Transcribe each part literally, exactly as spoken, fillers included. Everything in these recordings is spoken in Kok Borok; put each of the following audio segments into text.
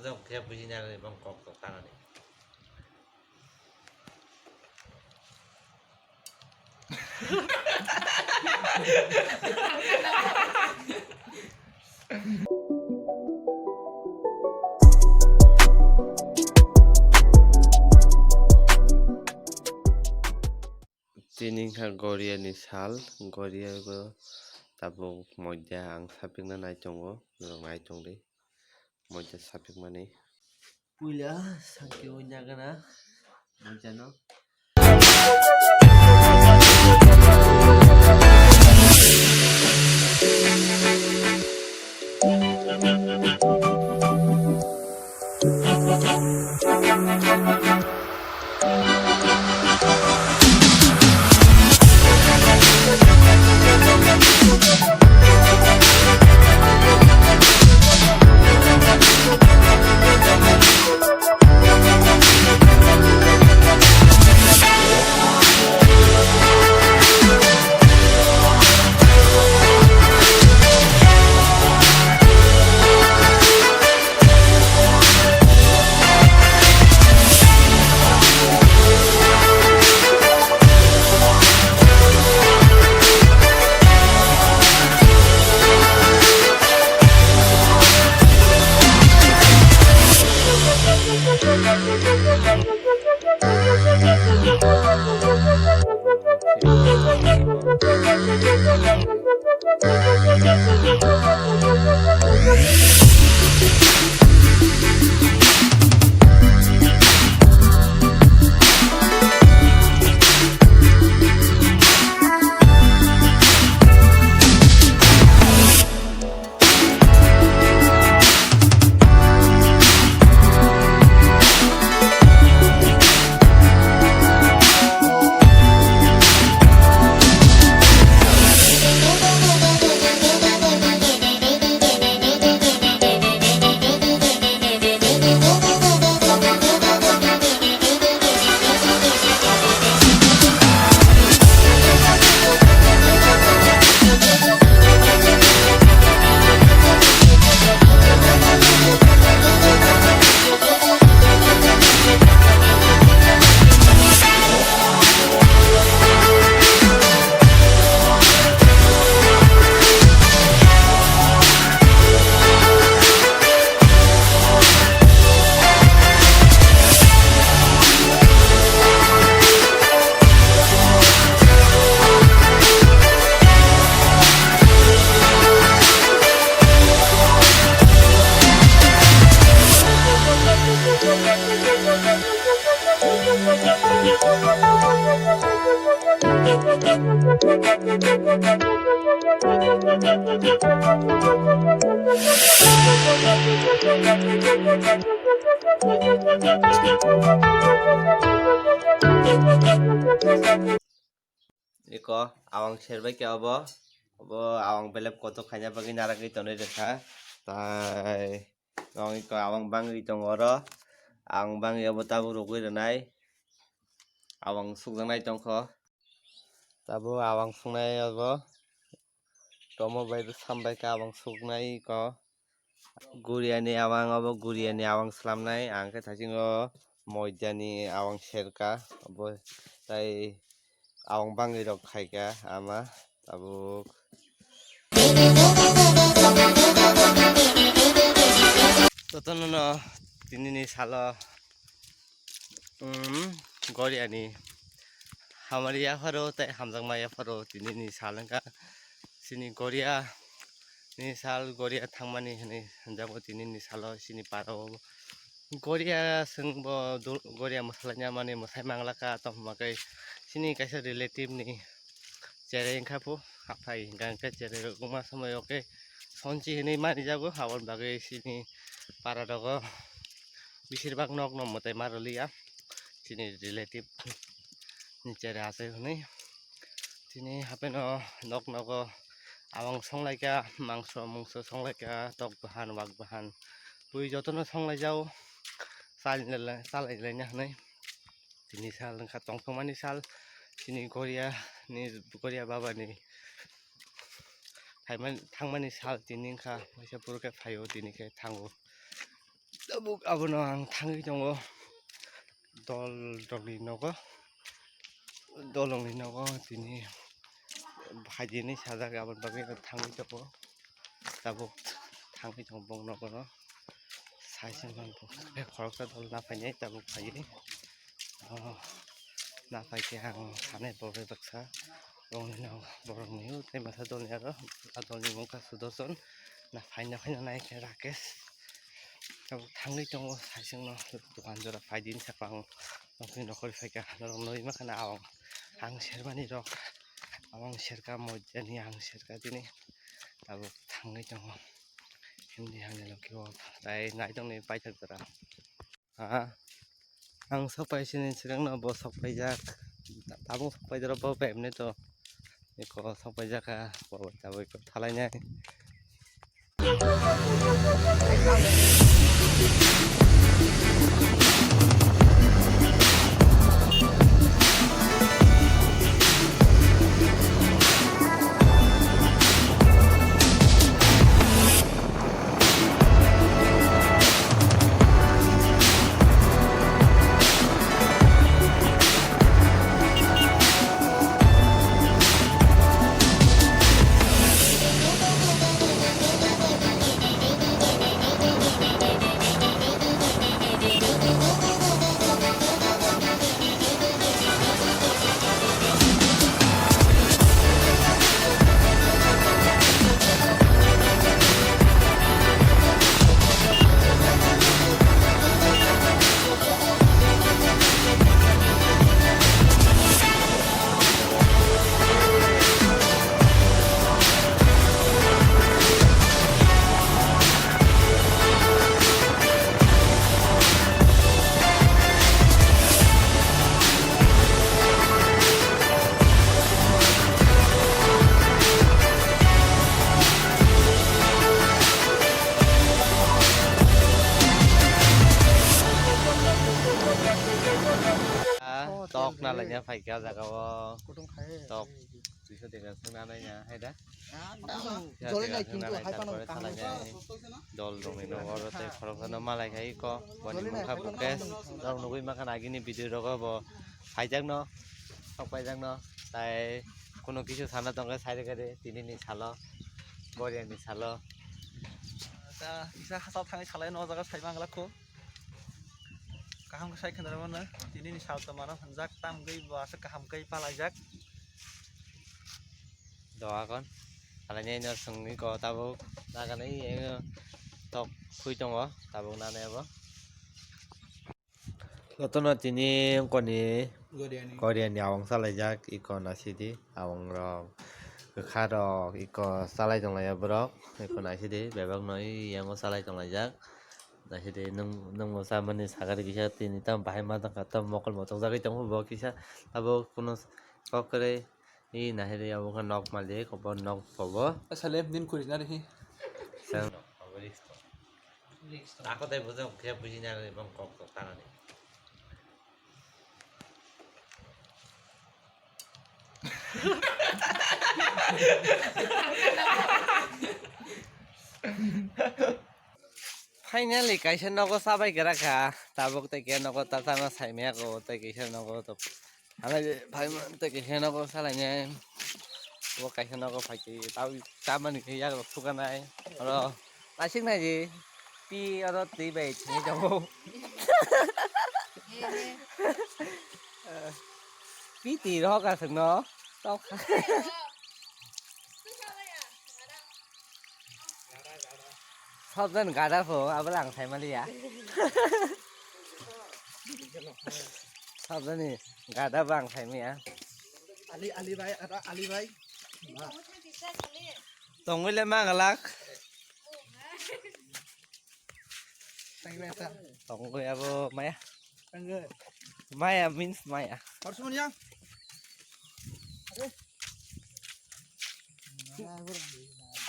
Jok khe buji nai bang kok tok tanani. Tini wngkha Goria ni sal, Goria o tabuk moida ang sapikna nai tongo, norok nai tongdi moida sapikmani. Puila sakhe o nagana moidano. Iko awang serbai khe obo, obo awang belep kotor khaina bagwi naragwi tonwi rwkha. Tai awang iko awang bangwi tongo oro, awang bangwi obo tabuk rwgwi rwnai, awang sukjaknai tongkho. Tabuk awang sungnai obo tomo bai bwsam bai khe awang suknai iko. Guriani awang obo, guriani awang slamnai, ang khe thaisingo moidani awang serka obo, tai awang bangwi rok khaika ama tabuk. Jotono no tinini salo, um, goriani hamari yapharo tai hamjakma yapharo tinini sal wngkha. Chini goria ni sal, goria thangmani hinwi hwnjago, tinini salo chini para o goria chwngbo dul-, goria mwsalaina mani mwsai manglakha, tongma khe chini kaisa relative ni cherai wngkha phu, haphai hwnkha hwnkhe cherai rok wngma somoi o khe sonchi hinwi manijago, aboni bagwi chini para rogo bisir bak nok no mwtai ma rwliya, chini relative ni cherai achai hwnwi. Chini hapheno nok nogo awang songlaikha, mangso mungso songlaikha, tok bahan, wak bahan, twi jotono songlaijao, chal-, chalailaina hinwi. Tini sal wngkha tongthokmani sal, chini goria ni, goria baba ni phaimani, thangmani sal tini wngkha, waisa phuru khe phaio, tini khe thango. Tabuk abono ang thangwi tongo dol rokni nogo, dol rokni nogo tini phaidi hinwi sajak, aboni bagwi thangwi tongo. Tabuk thangwi tongo bong nogo no. Sai se man bo khoroksa dol na phainai tabuk phaiwi. Oh, na phaikhe ang sanai bo bai baksa. Bongni no borokni o tei masa dolni aro a dolni mungkha Sudoson. Na phaina phaina nai khe Rakesh. Tabuk thangwi tongo sai se no dokan jora phaidi hinwi saka ang nokni nokhorwi phaikha norok nugwi mankha na ang sermani rok. Ang serka moidani ang serka tini. Tabuk thangwi tongo. Hindi hani loki o tai nai tongni paithak jora. Ha, ang sok pai sini swkang no bo sok paijak. Tabuk sok pai jora bo bai mne to. Eko sok paijak ha, bo bai tabuk eko thalai nai. Ah, tok na laina phaikha jaga o. Tok. Duiso teka swngnanai ya, hai da? Jole nai, kintu hai pano tarpore salainai dol rokni nogo oro tei khoroksa no malai khai iko, boni mungkha Bukesh, norok nugwi mankha agini video rogo bo phaijak no, sok paijak no, tai kuno kisu sana tongkhe sai rwkhe de, tini ni salo, Boria ni salo. Ta kisa hachal thangwi salai no, o jaga sai mangla kho. Kaham khe sai khwna rwmano, tini ni sal tongmano hwnjak, tamgwi bo aswk kaham khe palaijak. Doagon, alaini no songwi ko tabuk, nagani ego tok khui tongo, tabuk nani abo. Jotono tini koni Koreani. Koreani awang salaijak, iko nasidi, awang rok, kwkha rok, iko salai tonglaiya borok, iko nasidi, bebak no yango salai tonglaijak. Naisidi nwng, nwng bo chamani sagari kisa tini tamo bahai ma tongkha, tamo mokol motok jagwi tongo bo kisa, abo kuno kok kwrwi. I naisidi abo wngkha nok malik, obo nok bobo. Asale, nin kuri na rihi. Sang. Ako tai bujang khe bujina bang kok kok tanani. Finally kaisa nogo chabai gra kha, tabuk tei khe nogo ta tama saimaya ko tei kaisa nogo to halai phai tei kaisa nogo salainai bo kaisa nogo phai tei tabo chamani khe yak rok thukanai oro. Naisik nai di, pi oro twi bai thwngwi tongo. Pi twi rohok aswk no. Tok. Sabjani gada pho, abo lang sai maliya. Sabjani gada bang sai maya. Ali, Ali bhai, ada Ali bhai. Tongwile mangalak. Tongwi abo maya. Maya means maya.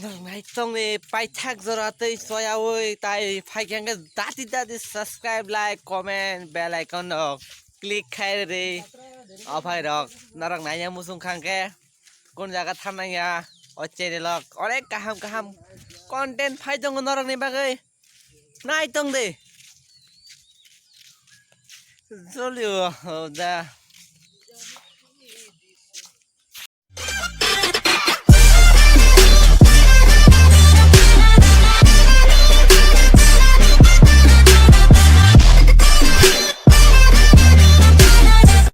Naitongni paithak jora tei soyawi tai phaikhe dati dati subscribe, like, comment, bell icon rok click khai rw. O bhai rok norok naiya muchung khangkhe. Kun jaga thangnang ya, o channel o onek kaham kaham content phai tongo norokni bagwi. Nai tong de. Jolio, da.